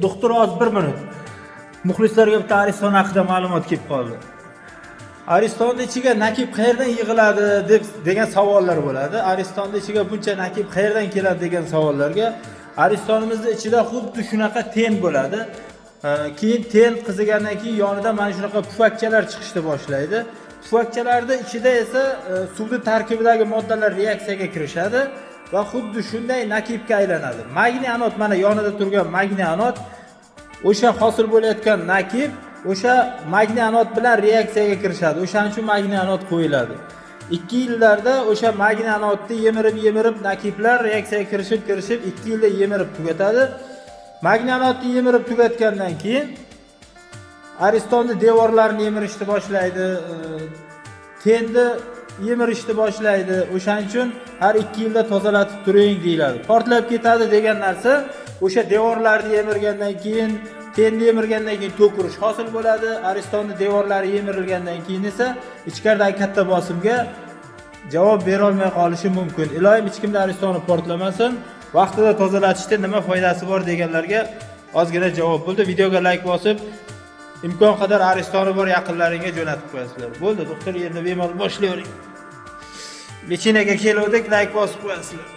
Doktor, hozir bir minut. Muxlislarga bitta Ariston haqida ma'lumot kelib qoldi. Aristonni ichiga накипь qayerdan yig'iladi deb degan savollar bo'ladi. Aristonni ichiga buncha накипь qayerdan keladi degan savollarga, Aristonimizni ichida xuddi shunaqa тэн bo'ladi. Keyin тэн qizigandan keyin yonida mana shunaqa pufakchalar chiqishni boshlaydi. Pufakchalarni ichida esa suvni tarkibidagi moddalar reaksiyaga kirishadi va xuddi shunday накипь ga aylanadi. Magniy anod, mana yonida turgan magniy anod, o'sha hosil bo'layotgan накипь o'sha magniy anod bilan reaksiyaga kirishadi. O'shaning uchun magniy anod qo'yiladi. 2 yillarda o'sha magniy anodni yemirib yemirib, накипь lar reaksiyaga kirishib kirishib, 2 yilda yemirib tugatadi. Magniy anodni yemirib tugatgandan keyin Aristonni devorlarini yemirishni boshlaydi, тэн ni yemirishni boshlaydi. O'shaning uchun har 2 yilda tozalatib turing deyiladi. Portlab ketadi degan narsa o'sha devorlarni yemirgandan keyin, тэн ni yemirgandan keyin tok urish hosil bo'ladi. Aristonni devorlari yemirilgandan keyin esa ichkaridagi katta bosimga javob berolmay qolishi mumkin. Iloyim, hech kimda Aristoni portlamasin. Vaqtida tozalatishda nima foydasi bor deganlarga ozgina javob bo'ldi. Videoga layk bosib, imkon qadar Aristoni bor yaqinlaringga jo'natib qo'yasizlar. Bo'ldi, doktor, endi bemalol boshlayvering. Лечение ga keluvdik, layk bosib qo'yasizlar.